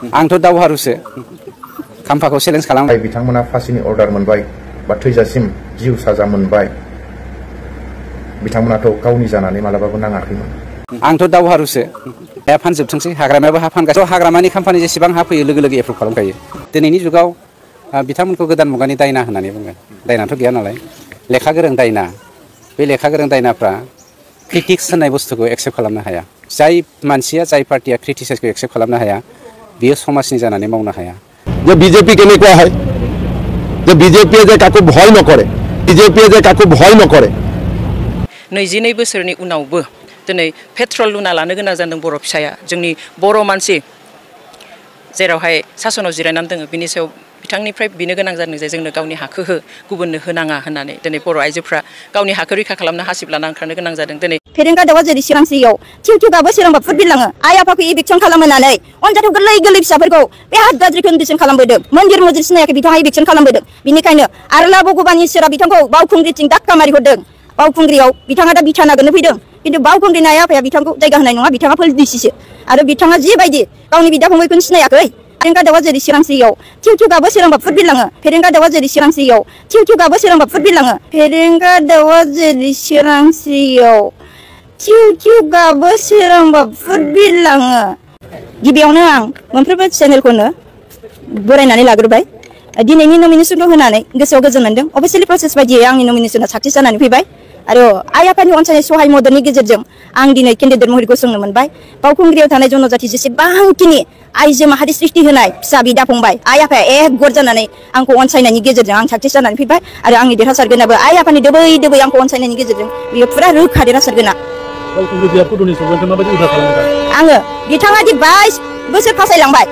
आंथ' दावहारुसो खाम्फाखौ चेलेन्ज खालामबाय बिथांमोना फासिनि अर्डार मोनबाय बा थैजासिम जिउ साजा मोनबाय बिथांमोनाथ' गावनि जानानै मालाबाबो नाङाखैमोन आंथ' दावहारुसो हाया फानजोबथोंसै हाग्रामायाबो हा फानगासिनो हाग्रामानि खाम्फानि जेसेबां हा फैयो लोगो लोगो एप्रुभ खालामखायो दिनैनि जुगाव बिथांमोनखौ गोदान मुगानि दायना होननानै बुङो दायनाथ' गैया नालाय लेखा गोरों दायना बे लेखा गोरों दायनाफ्रा क्रिटिक्स होननाय बुस्थुखौ एक्सेप्ट खालामनो हाया जाय मानसिया जाय पार्टिया क्रिटिसाइजखौ एक्सेप्ट खालामनो हाया बियो समाजनि जानानै मावनो हाया যে বিজেপি কেনেকুৱা হয় যে বিজেপিয়ে যে কাকো ভয় নকৰে বিজেপিয়ে যে কাকো ভয় নকৰে 22 बोसोरनि उनावबो दिनै पेट्रल लुना लानो गोनां जादों बर' फिसाया जोंनि बर' मानसि जेरावहाय सासनाव जिरायनानै दङ बिनि सायाव बिथांनिफ्राय बिनो गोनां जादों जे जोंनो गावनि हाखौ गुबुननो होनाङा होननानै दिनै बर' आइजोफ्रा गावनि हाखौ रैखा खालामनो हासिब लाना ओंखारनो गोनां जादों दिनै फेरेंगा दावा जेरै सिरांसियाव थिउ गाबो सिरांबा फुट बिलाङो आइ आफाखौ इभिक्सन खालामनानै अनजाथाव गोरलै गोरलै फिसाफोरखौ बे हात गाज्रि कन्डिसन खालामबोदों मन्दिर मस्जिद सिनायाखै बिथाङा इभिक्सन खालामबोदों बिनिखायनो आरला भगबान इसोरा बिथांखौ बावखुंग्रिथिं दाक्का मारि हरदों बावखुंग्रियाव बिथाङा दा बिथा नागिरनो फैदों किन्तु बावखुंग्रिनि आइ आफाया बिथांखौ जायगा होनाय नङा बिथाङा पलिटिसिसो आरो बिथाङा जिबायदि गावनि बिदा फंबायखौनो सिनायाखै फेरेंगा दावा जेरै सिरांसियाव थिउ गाबो सिरांबा फुट बिलाङो फेरेंगा दावा जेरै सिरांसियाव थिउ गाबो सिरांबा फुट बिलाङो फेरेंगा दावा जेरै सिरांसियाव थिउ गाबो सिरांबा फुट बिलाङो गिबियावनो आं मोनफ्रोमबो चेनेलखौनो बरायनानै लाग्रोबाय दिनैनि नमिनेसनखौ होनानै गोसोआव गोजोन मोनदों अफिसियेलि प्रसेस बायदियै आंनि नमिनेसना साक्सेस जानानै फैबाय आरो आइ आफानि अनसायनाय सहाय मददनि गेजेरजों आं दिनै केन्डिडेट महरै गसंनो मोनबाय बावखुंग्रियाव थानाय जनजाति जेसेबांखिनि आइजो माहारि सृष्टि होनाय फिसा बिदा फंबाय आइ आफाया एक गद जानानै आंखौ अनसायनायनि गेजेरजों आं साक्सेस जानानै फैबाय आरो आंनि देरहासारगोनाबो आइ आफानि दोबै दोबै आंखौ अनसायनायनि गेजेरजों बियो फुरा रोखा देरहासारगोना आङो बिथाङा दि 22 बोसोर फासायलांबाय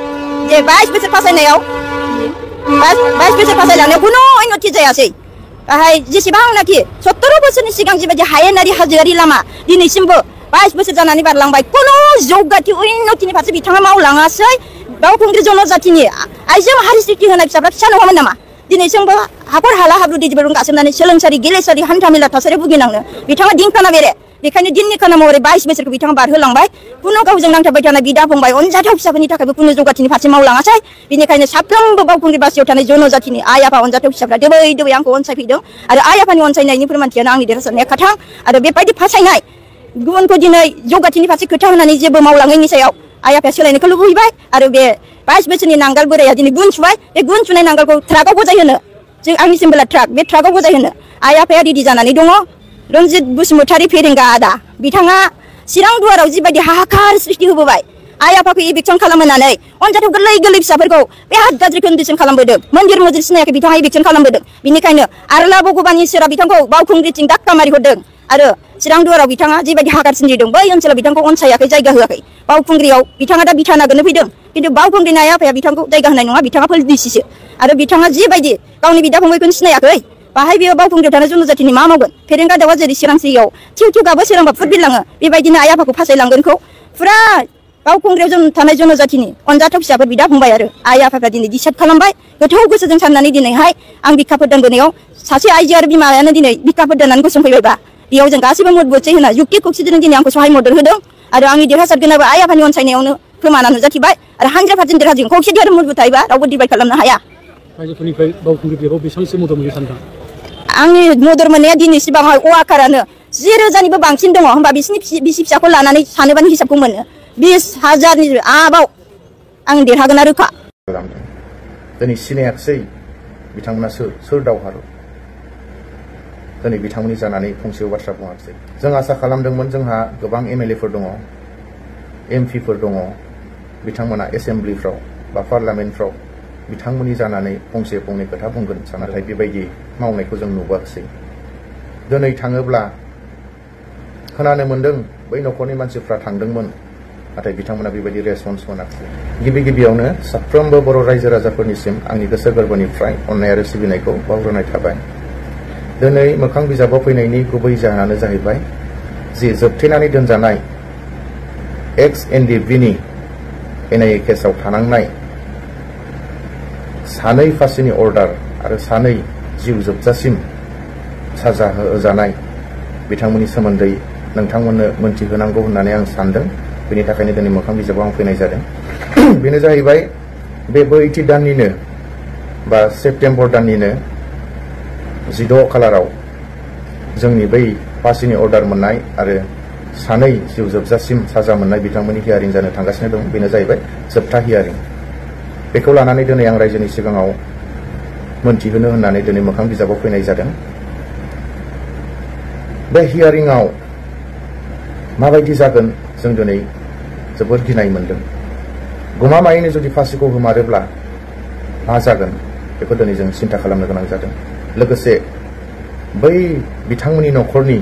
जे 22 बोसोर फासायनायाव 22 बोसोर फासायलांनायाव खुनु उन्नति जायासै बाहाय जेसेबांनाखि 70 बोसोरनि सिगां जिबायदि हायेनारि हाजोआरि लामा दिनैसिमबो 22 बोसोर जानानै बारलांबाय खुनु जौगाथि उन्नतिनि फारसे बिथाङा मावलाङासै बावखुंग्रि जनजातिनि आइजो माहारि सृष्टि होनाय फिसाफ्रा फिसा नङामोन नामा दिनैसिमबो हाखर हाला हाब्रु दैजों गासोमनानै सोलोंसालि गेलेसालि हान्थामेला थासारियाव भुगिनांनो बिथाङा दिंखाना बेरे बेखायनो दिननि खाना महरै 22 बोसोरखौ बिथाङा बारहोलांबाय खुनु गावजों नांथाबबाय थानाय बिदा फंबाय अनजाथाव फिसाफोरनि थाखायबो खुनु जौगाथिनि फारसे मावलाङासै बेनिखायनो साफ्रोमबो बावखुंग्रि बासियाव थानाय जनजातिनि आइ आफा अनजाथाव फिसाफ्रा दोबै दोबै आंखौ अनसायफैदों आरो आइ आफानि अनसायनायनि फोरमानथियानो आंनि देरहासारनाया खाथां आरो बेबायदि फासायनाय गुबुनखौ दिनै जौगाथिनि फारसे खोथा होनानै जेबो मावलाङैनि सायाव आइ आफाया सोलायनायखौ लुबैबाय आरो बे 22 बोसोरनि नांगाल बोराया दिनै गुन सुबाय बे गुन सुनाय नांगालखौ ट्राकआव बजायहोनो जों आंनि सिम्बोला ट्राक बे ट्राकआव बजायहोनो आइ आफाया रेडि जानानै दङ रन्जित बसुमतारी फेरेंगा आदा बिथाङा चिरां दुवाराव जिबायदि हाहाकार सृष्टि होबोबाय आइ आफाखौ इभिक्सन खालामनानै अनजाथाव गोरलै गोरलै फिसाफोरखौ बे हात गाज्रि कन्डिसन खालामबोदों मन्दिर मस्जिद सिनायाखै बिथाङा इभिक्सन खालामबोदों बिनिखायनो आरला भगबान इसोरा बिथांखौ बावखुंग्रिथिं दाक्का मारि हरदों आरो चिरां दुवाराव बिथाङा जिबायदि हाहाकार सोमजिदों बै ओनसोलाव बिथांखौ अनसायाखै जायगा होआखै बावखुंग्रियाव बिथाङा दा बिथा नागिरनो फैदों किन्तु बावखुंग्रिनि आइ आफाया बिथांखौ जायगा होनाय नङा बिथाङा पलिटिसिसो आरो बिथाङा जिबायदि गावनि बिदा फंबायखौनो सिनायाखै बाहाय बेयो बावखुंग्रियाव थानाय जनजातिनि मा मावगोन फेरेंगा दावा जेरै सिरांसियाव थिउ गाबो सिरांबा फुट बिलाङो बेबायदिनो आइ आफाखौ फासायलांगोनखौ फुरा बावखुंग्रियाव थानाय जनजातिनि अनजाथाव फिसाफोर बिदा फंबाय आरो आइ आफाफ्रा दिनै डिसाइड खालामबाय गोथौ गोसोजों साननानै दिनैहाय आं बिखा फोरदानबोनायाव सासे आइजो आरो बिमायानो दिनै बिखा फोरदाननानै गसंफैबायबा बेयाव जों गासैबो मदद बोसै होना जुक्ति खुक्सिजों दिनै आंखौ सहाय मदद होदों आरो आंनि देरहासारगोनाबो आइ आफानि अनसायनायावनो फोरमाना नुजाथिबाय आरो 100% देरहाजों खौसे धोरोम मदद थायोबा रावबो डिभाइड खालामनो हाया रायजोफोरनिफ्राय बावखुंग्रियाव बेसेबांसो मदद मोनो सानदों आंनि मदद मोननाया दिनैसिबांहाय अवाकारानो 10,000निबो बांसिन दङ होमबा बिसिनि बिसि फिसाखौ लानानै सानोबानो हिसाबखौ मोनो 20,000नि आबाव आं देरहागोना रोखा दिनै सिनायाखसै बिथांमोना सोर दावहारु दिनै बिथांमोननि जानानै फंसेबो बाथ्रा बुङाखसै जों आसा खालामदोंमोन जोंहा गोबां एमएलएफोर दङ एमपिफोर दङ बिथांमोना एसेम्ब्लिफ्राव बा पार्लामेन्टफ्राव बिथांमोननि जानानै फंसे फंनै खोथा बुंगोन नाथाय बेबायदि मावनायखौ जों नुबोआखसै दिनै थाङोब्ला खोनानो मोन्दों बै न'खरनि मानसिफ्रा थांदोंमोन नाथाय बिथांमोना बेबायदि रेसपन्स मोनाखै गिबियावनो साफ्रोमबो बर' रायजो राजाफोरनिसिम आंनि गोसो गोरबोनिफ्राय अननाय आरो सिबिनायखौ बावग्रोनाय थाबाय दिनै मोखां बिजाबाव फैनायनि गुबै जाहोनानो जाहैबाय जि जोबथेनानै दोनजानाय एक्स एनडिबिनि एनआइए केसआव थानांनाय सानै फासिनि अर्डार आरो सानै जिउ जोबजासिम साजा होजानाय बिथांमोननि सोमोन्दै नोंथांमोननो मोनथिहोनांगौ होननानै आं सानदों बेनि थाखायनो दिनै मोखां बिजाबाव आं फैनाय जादों बेनो जाहैबाय बे बैथि दाननिनो बा सेप्तेम्बर दाननिनो 16 खालाराव जोंनि बै फासिनि अर्डार मोननाय आरो सानै जिउ जोबजासिम साजा मोननाय बिथांमोननि हियारिं जानो थांगासिनो दं। बेनो जाहैबाय जोबथा हियारिं। बेखौ लानानै दिनै आं रायजोनि सिगाङाव मोनथिहोनो होननानै दिनै मोखां बिजाबाव फैनाय जादों। बे हियारिंआव माबायदि जागोन जों दिनै जोबोद गिनाय मोनदों। गमामायैनो जुदि फासिखौ होमारोब्ला मा जागोन बेखौ दिनै जों सिन्था खालामनो गोनां जादों। लोगोसे बै बिथांमोननि न'खरनि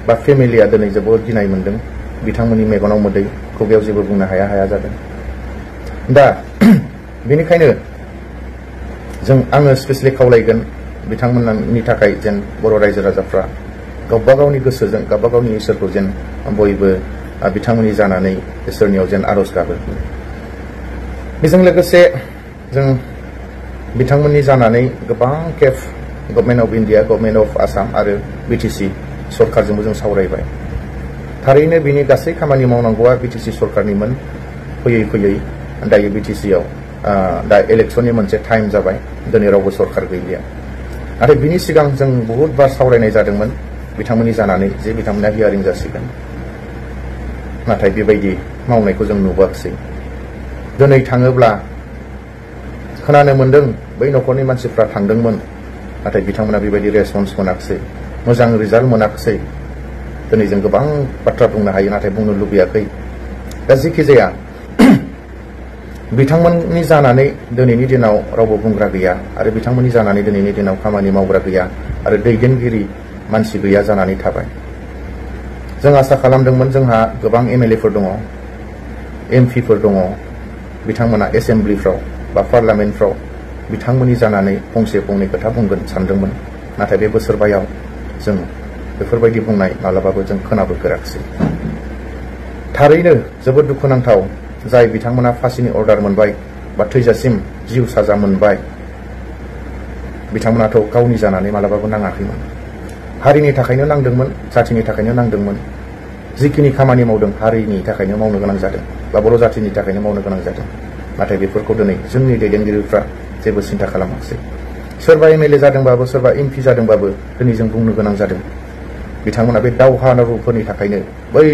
बा फेमिलिया दिनै जोबोद गिनाय मोनदों। बिथांमोननि मेगनाव मोदै, खुगायाव जेबो बुंनो हाया जादों। दा बेनिखायनो आङो स्पेसियेलि खावलायगोन बिथांमोननि थाखाय जेन बर' रायजो राजाफ्रा गावबा गावनि गोसोजों गावबा गावनि इसोरखौ जेन बयबो बिथांमोननि जानानै इसोरनियाव जेन आर'ज गाबो। बेजों लोगोसे जों बिथांमोननि जानानै गोबां खेब government of India, government of Assam आरो बिटिसि सरकारजोंबो जों सावरायबाय। थारैनो बिनि गासै खामानि मावनांगौआ बिटिसि सरकारनिमोन। फैयै फैयै दायो बिटिसिआव दा इलेक्सननि मोनसे टाइम जाबाय। दिनै रावबो सरकार गैलिया। नाथाय बिनि सिगां जों बहुद बार सावरायनाय जादोंमोन बिथांमोननि जानानै जे बिथांमोना हियारिं जासिगोन। नाथाय बेबायदि मावनायखौ जों नुबोआखिसै। दिनै थाङोब्ला खोनानो मोन्दों बै न'खरनि मानसिफ्रा थांदोंमोन, नाथाय बिथांमोना बेबायदि रेसपन्स मोनाखिसै, मोजां रिजाल्ट मोनाखिसै। दिनै जों गोबां बाथ्रा बुंनो हायो, नाथाय बुंनो लुबैयाखै। दा जेखि जाया बिथांमोननि जानानै दिनैनि दिनाव रावबो बुंग्रा गैया आरो बिथांमोननि जानानै दिनैनि दिनाव खामानि मावग्रा गैया आरो दैदेनगिरि मानसि गैया जानानै थाबाय। जों आसा खालामदोंमोन जोंहा गोबां एमएलएफोर दङ, एमपिफोर दङ, बिथांमोना एसेम्ब्लिफ्राव बा पार्लामेन्टफ्राव बिथांमोननि जानानै फंसे फंनै खोथा बुंगोन सानदोंमोन। नाथाय बे बोसोरबायाव जों बेफोरबायदि बुंनाय मालाबाबो जों खोनाबोफेराखिसै। थारैनो जोबोद दुखुनांथाव जाय बिथांमोना फासिनि अर्डार मोनबाय बा थैजासिम जिउ साजा मोनबाय, बिथांमोनाथ' गावनि जानानै मालाबाबो नाङाखैमोन। हारिनि थाखायनो नांदोंमोन, जाथिनि थाखायनो नांदोंमोन। जिखिनि खामानि मावदों हारिनि थाखायनो मावनो गोनां जादों बा बर' जाथिनि थाखायनो मावनो गोनां जादों। नाथाय बेफोरखौ दिनै जोंनि दैदेनगिरिफ्रा जेबो सिन्था खालामाखिसै। सोरबा एमएलए जादोंबाबो, सोरबा एमपि जादोंबाबो दिनै जों बुंनो गोनां जादों बिथांमोना बे दावहारुफोरनि थाखायनो, बै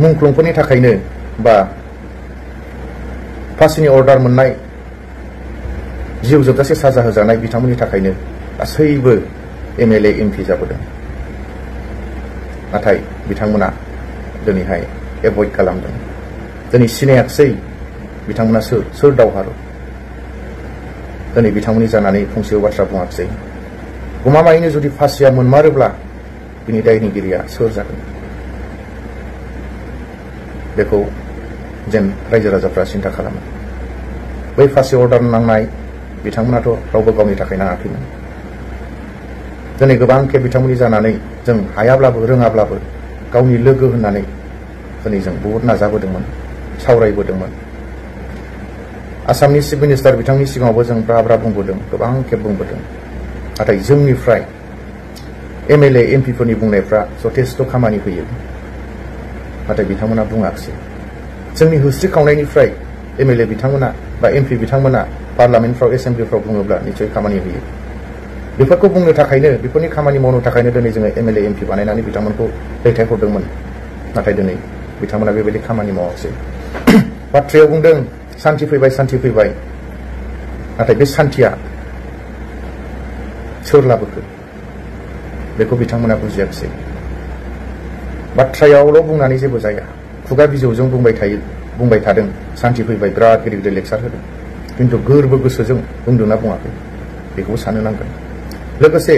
मुंख्लंफोरनि थाखायनो बा फासिनि अर्डार मोननाय, जिउ जोबजासे साजा होजानाय बिथांमोननि थाखायनो गासैबो एमएलए एमपि जाबोदों। नाथाय बिथांमोना दिनैहाय एभयड खालामदों। दिनै सिनायाखिसै बिथांमोना सोर दावहारु। दिनै बिथांमोननि जानानै फंसेबो बाथ्रा बुङाखिसै। गमामायैनो जुदि फासिया मोनमारोब्ला बिनि दायनिगिरिया सोर जागोन बेखौ जेन रायजो राजाफ्रा सिन्था खालामो। बै फासि अर्डार नांनाय बिथांमोनाथ' रावबो गावनि थाखाय नाङाखैमोन। दिनै गोबां खेब बिथांमोननि जानानै जों हायाब्लाबो रोङाब्लाबो गावनि लोगो होननानै दिनै जों बहुद नाजाबोदोंमोन, सावरायबोदोंमोन। आसामनि चिफ मिनिस्टार बिथांनि सिगाङावबो जों ब्रा ब्रा बुंबोदों, गोबां खेब बुंबोदों। नाथाय जोंनिफ्राय एमएलए एमपिफोरनि बुंनायफ्रा जथेस्थ' खामानि होयो, नाथाय बिथांमोना बुङाखिसै। जोंनि होस्रिखावनायनिफ्राय एमएलए बिथांमोना बा एमपि बिथांमोना पार्लामेन्टफ्राव, एसेम्ब्लिफ्राव बुङोब्ला निश्चय खामानि होयो। बेफोरखौ बुंनो थाखायनो, बेफोरनि खामानि मावनो थाखायनो दिनै जोङो एमएलए एमपि बानायनानै बिथांमोनखौ दैथायहरदोंमोन। नाथाय दिनै बिथांमोना बेबायदि खामानि मावाखिसै। बाथ्रायाव बुंदों सान्थि फैबाय, सान्थि फैबाय। नाथाय बे सान्थिया सोर लाबोखो बेखौ बिथांमोना बुजियाखिसै। बाथ्रायावल' बुंनानै जेबो जाया, खुगा बिजौजों बुंबाय थादों सान्थि फैबाय, बिराद गिदिर गिदिर लेक्सार होदों, खिन्थु गोरबो गोसोजों बुंदोंना बुङाखै बेखौबो साननो नांगोन। लोगोसे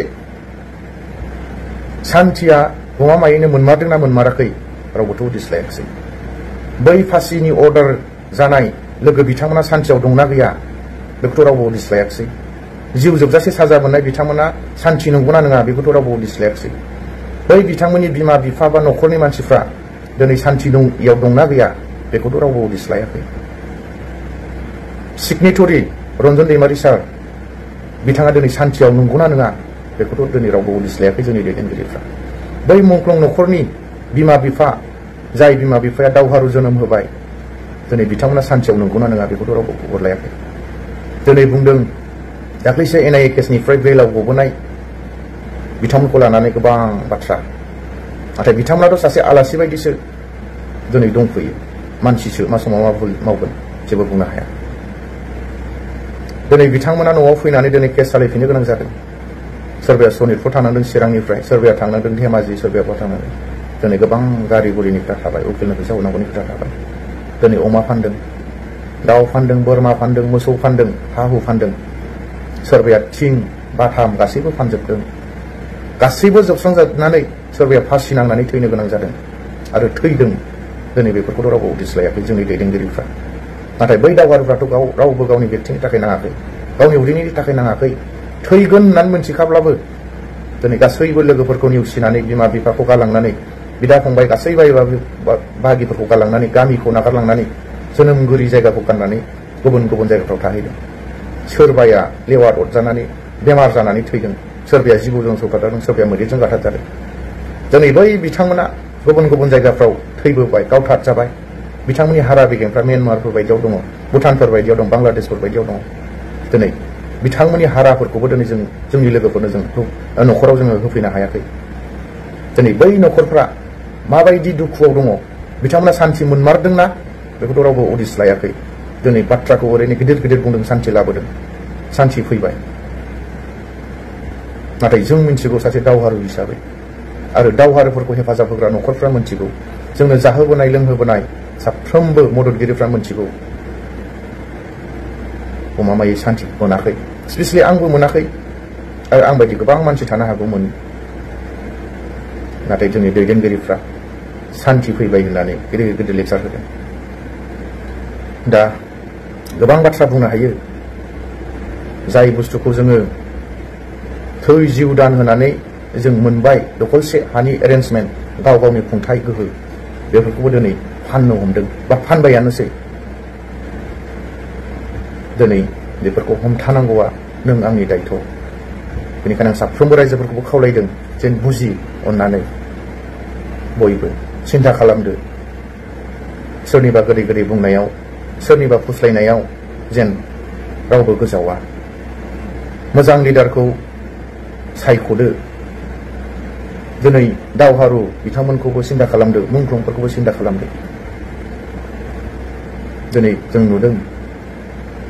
सान्थिया गमामायैनो मोनमारदोंना मोनमाराखै रावबोथ' उदिस लायाखिसै। बै फासिनि अर्डार जानाय लोगो बिथांमोना सान्थियाव दंना गैया बेखौथ' रावबो उदिस लायाखिसै। जिउ जोबजासे साजा मोननाय बिथांमोना सान्थि नंगौना नङा बेखौथ' रावबो उदिस लायाखिसै। बै बिथांमोननि बिमा बिफा बा न'खरनि मानसिफ्रा दिनै सान्थियाव दंना गैया बेखौथ' रावबो उदिस लायाखै। सिगनेटरि रन्जन दैमारि सार बिथाङा दिनै सान्थियाव नंगौना नङा बेखौथ' दिनै रावबो उदिस लायाखै जोंनि दैदेनगिरिफ्रा। बै मुंख्लं न'खरनि बिमा बिफा, जाय बिमा बिफाया दावहारु जोनोम होबाय, दिनै बिथांमोना सानसेयाव नंगौना नङा बेखौथ' रावबो खबर लायाखै दिनै बुंदों दाख्लैसो NIA केसनिफ्राय बेलाव गबोनाय बिथांमोनखौ लानानै गोबां बाथ्रा नाथाय बिथांमोनाथ' सासे आलासि बायदिसो दिनै दंफैयो मानसिसो मा समाव मा भुल मावगोन जेबो बुंनो हाया दिनै बिथांमोना न'आव फैनानै दिनै केस सालायफिननो गोनां जादों सोरबाया सनितपुर थांनांदों चिरांनिफ्राय सोरबाया थांनांदों धेमाजि सोरबाया बहा थांनांदों दिनै गोबां गारि गुरिनि खोथा थाबाय उकिलनो फैसा हरनांगौनि खोथा थाबाय दिनै अमा फानदों दाउ फानदों बोरमा फानदों मोसौ फानदों हा हु फानदों सोरबाया थिं बाथाम गासैबो फानजोबदों गासैबो जोबस्रांजोबनानै सोरबाया फासि नांनानै थैनो गोनां जादों आरो थैदों दिनै बेफोरखौथ' रावबो उदिस लायाखै जोंनि दैदेनगिरिफ्रा नाथाय बै दावहारुफ्राथ' रावबो गावनि व्यक्तिनि थाखाय नाङाखै गावनि उदैनि थाखाय नाङाखै थैगोन होननानै मोनथिखाब्लाबो दिनै गासैबो लोगोफोरखौ नेवसिनानै बिमा बिफाखौ गालांनानै बिदा फंबाय गासै बाहागिफोरखौ गालांनानै गामिखौ नागारलांनानै जोनोमगिरि जायगाखौ गारनानै गुबुन गुबुन जायगाफ्राव थाहैदों सोरबाया लेवार अरजानानै बेमार जानानै थैदों सोरबाया जिबौजों सौगारजादों सोरबाया मैदेरजों गाथारजादों दिनै बै बिथांमोना गुबुन गुबुन जायगाफ्राव थैबोबाय गावथार जाबाय बिथांमोननि हारा बेगेंफ्रा म्यानमारफोर बायदियाव दङ भुटानफोर बायदियाव दं बांलादेशफोर बायदियाव दङ दिनै बिथांमोननि हाराफोरखौबो दिनै जोंनि लोगोफोरनो जों न'खराव जोङो होफैनो हायाखै दिनै बै न'खरफ्रा माबायदि दुखुआव दङ बिथांमोना सान्थि मोनमारदोंना बेखौथ' रावबो उदिस लायाखै दिनै बाथ्राखौ ओरैनो गिदिर गिदिर बुंदों सान्थि लाबोदों सान्थि फैबाय नाथाय जों मिन्थिगौ सासे दावहारु हिसाबै आरो दावहारुफोरखौ हेफाजाब होग्रा न'खरफ्रा मिन्थिगौ जोंनो जाहोबोनाय लोंहोबोनाय साफ्रोमबो मददगिरिफ्रा मिन्थिगौ गमामायै सान्थि मोनाखै स्पेसियेलि आंबो मोनाखै आरो आं बायदि गोबां मानसि थानो हागौमोन नाथाय जोंनि दैदेनगिरिफ्रा सान्थि फैबाय होननानै गिदिर गिदिर लेक्सार होदों दा गोबां बाथ्रा बुंनो हायो जाय बुस्थुखौ जोङो थै जिउ दान होनानै जों मोनबाय दखलसे हानि एरेन्जमेन्ट गाव गावनि खुंथाय गोहो बेफोरखौबो दिनै फाननो हमदों बा फानबायानोसै दिनै बेफोरखौ हमथानांगौआ नों आंनि दायथ' बेनिखायनो आं साफ्रोमबो रायजोफोरखौबो खावलायदों जेन बुजि अननानै बयबो सिन्था खालामदो सोरनिबा गोदै गोदै बुंनायाव सोरनिबा फुस्लायनायाव जेन रावबो गोजावा मोजां लिडारखौ सायख'दो दिनै दावहारु बिथांमोनखौबो सिन्था खालामदो मुंख्लंफोरखौबो सिन्था खालामदो दिनै जों नुदों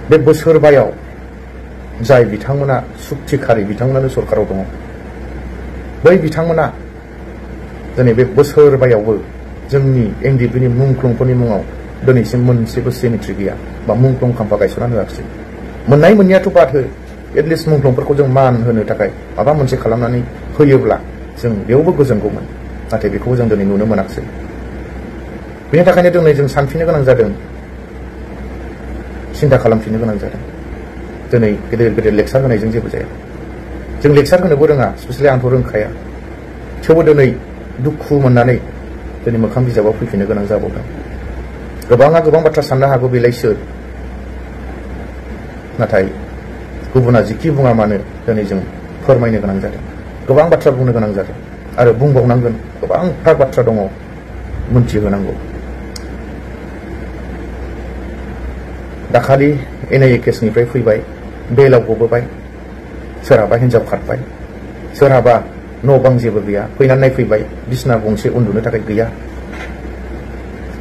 बे बोसोरबायाव जाय बिथांमोना सुक्तिखारि बिथांमोनानो सरकाराव दङ बै बिथांमोना दिनै बे बोसोरबायावबो जोंनि NDPनि मुंख्लंफोरनि मुङाव दिनैसिम मोनसेबो सेनेटरि गैया बा मुंख्लं खाम्फा गायसनना होआखिसै मोननाय मोननायाथ' बाद हो एटलिस्ट मुंख्लंफोरखौ जों मान होनो थाखाय माबा मोनसे खालामनानै होयोब्ला जों बेयावबो गोजोनगौमोन नाथाय बेखौबो जों दिनै नुनो मोनाखिसै बेनि थाखायनो दिनै जों सानफिननो गोनां जादों सिन्था खालामफिननो गोनां जादों दिनै गेदेर गेदेर लेक्सार होनायजों जेबो जाया जों लेक्सार होनोबो रोङा स्पेसियेलि आंथ' रोंखाया थेवबो दिनै दुखु मोननानै दिनै मोखां बिजाबाव फैफिननो गोनां जाबावदों गोबाङा गोबां बाथ्रा साननो हागौ बेलाय सोर नाथाय गुबुना जिखि बुङा मानो दिनै जों फोरमायनो गोनां जादों गोबां बाथ्रा बुंनो गोनां जादों आरो बुंबावनांगोन गोबांथार बाथ्रा दङ मोनथिहोनांगौ दाखालि NIA केसनिफ्राय फैबाय बेलाव गबोबाय सोरहाबा हिन्जाव खारबाय सोरहाबा न' बां जेबो गैया फैनानै नायफैबाय बिसना गंसे उन्दुनो थाखाय गैया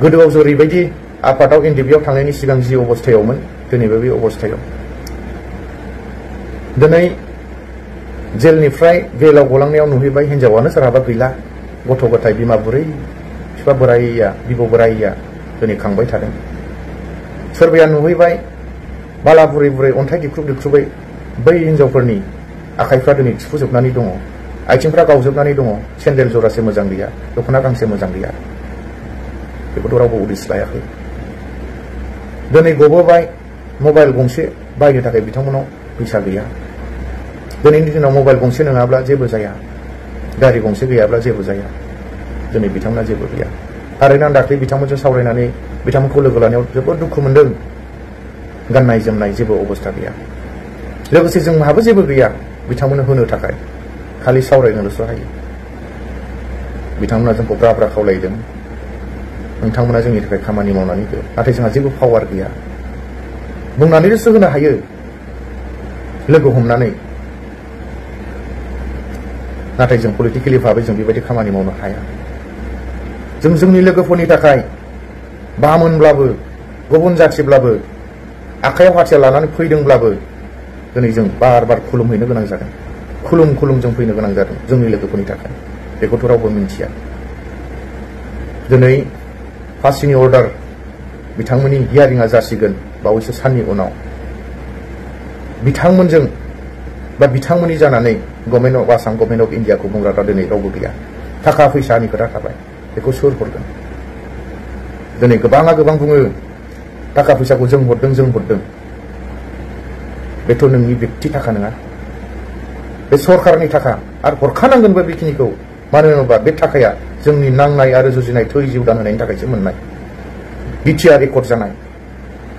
गोदोआव जेरैबायदि आफादाव NDPआव थांनायनि सिगां जि अबस्थायावमोन दिनैबो बे अबस्थायाव दिनै जेलनिफ्राय बेलाव गलांनायाव नुहैबाय हिन्जावानो सोरहाबा गैला गथ' गथाय बिमा बुरै बिफा बोराइया बिबौ बोराइया दिनै खांबाय थादों सोरबाया नुहैबाय बाला बुरै बुरै अन्थाइ दिख्रुब दिख्रुबै बै हिन्जावफोरनि आखाइफ्रा दिनै थिफुजोबनानै दङ आथिंफ्रा गावजोबनानै दङ सेन्देल जरासे मोजां गैया दख'ना गांसे मोजां गैया बेखौथ' रावबो उदिस लायाखै दिनै गबोबाय मबाइल गंसे बायनो थाखाय बिथांमोनाव फैसा गैया दिनैनि दिनाव मबाइल गंसे नङाब्ला जेबो जाया गारि गंसे गैयाब्ला जेबो जाया दिनै बिथांमोना जेबो गैया थारैनो आं दाख्लै बिथांमोनजों सावरायनानै बिथांमोनखौ लोगो लानायाव जोबोद दुखु मोनदों गाननाय जोमनाय जेबो अबस्था गैया लोगोसे जोंहाबो जेबो गैया बिथांमोननो होनो थाखाय खालि सावरायनोल'सो हायो बिथांमोना जोंखौ ब्रा ब्रा खावलायदों नोंथांमोना जोंनि थाखाय खामानि मावनानै हो नाथाय जोंहा जेबो पावार गैया बुंनानैल'सो होनो हायो लोगो हमनानै नाथाय जों पलिटिकेलि भाबै जों बेबायदि खामानि मावनो हाया जों जोंनि लोगोफोरनि थाखाय बामोनब्लाबो गुबुन जाथिब्लाबो आखायाव हाथियार लानानै फैदोंब्लाबो दिनै जों बार बार खुलुमहैनो गोनां जादों खुलुम जों फैनो गोनां जादों जोंनि लोगोफोरनि थाखाय बेखौथ' रावबो मिन्थिया दिनै फासिनि अर्डार बिथांमोननि हियारिंआ जासिगोन बावैसो साननि उनाव बिथांमोनजों बा बिथांमोननि जानानै government of Assam government of इन्डियाखौ बुंग्रा दिनै रावबो गैया थाखा फैसानि खोथा थाबाय बेखौ सोर हरगोन दिनै गोबाङा गोबां बुङो थाखा फैसाखौ जों हरदों बेथ' नोंनि व्यक्ति थाखा नङा बे सरकारनि थाखा आरो हरखानांगोनबो बेखिनिखौ मानो होनोबा बे थाखाया जोंनि नांनाय आरो जुजिनाय थै जिउ दान होनायनि थाखायसो मोननाय बिटिआर एकर्ड जानाय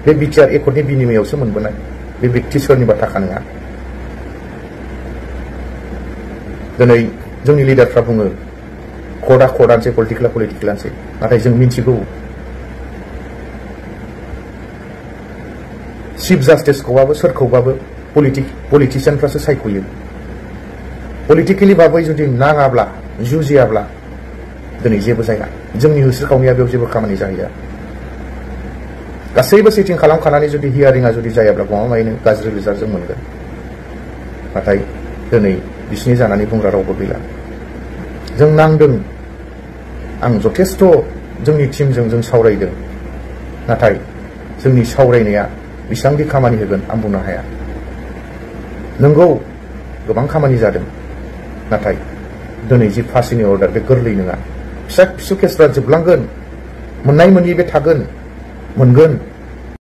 बे बिटिआर एकर्डनि बिनिमयावसो मोनबोनाय बे व्यक्ति सोरनिबा थाखा नङा दिनै जोंनि लिडारफ्रा बुङो कर्टआनोसै पलिटिकेलानोसै नाथाय जों मिन्थिगौ चिफ जास्टिसखौबाबो सोरखौबाबो पलिटिशियानफ्रासो सायख'यो पलिटिकेलि भाबै जुदि नाङाब्ला जुजियाब्ला दिनै जेबो जाया जोंनि होस्रिखावनाया बेयाव जेबो खामानि जाहैया गासैबो सेटिं खालामखानानै जुदि हियारिंआ जुदि जायाब्ला गमामायैनो गाज्रि रिजाल्ट जों मोनगोन नाथाय दिनै बिसिनि जानानै बुंग्रा रावबो गैला जों नांदों आं जथेस्थ' जोंनि टीमजों जों सावरायदों नाथाय जोंनि सावरायनाया बेसेबांदि खामानि होगोन आं बुंनो हाया नंगौ गोबां खामानि जादों नाथाय दिनै जि फासिनि अर्डार बे गोरलै नङा फिसा फिसौ केसफ्रा जोबलांगोन मोननाय मोनि बे थागोन मोनगोन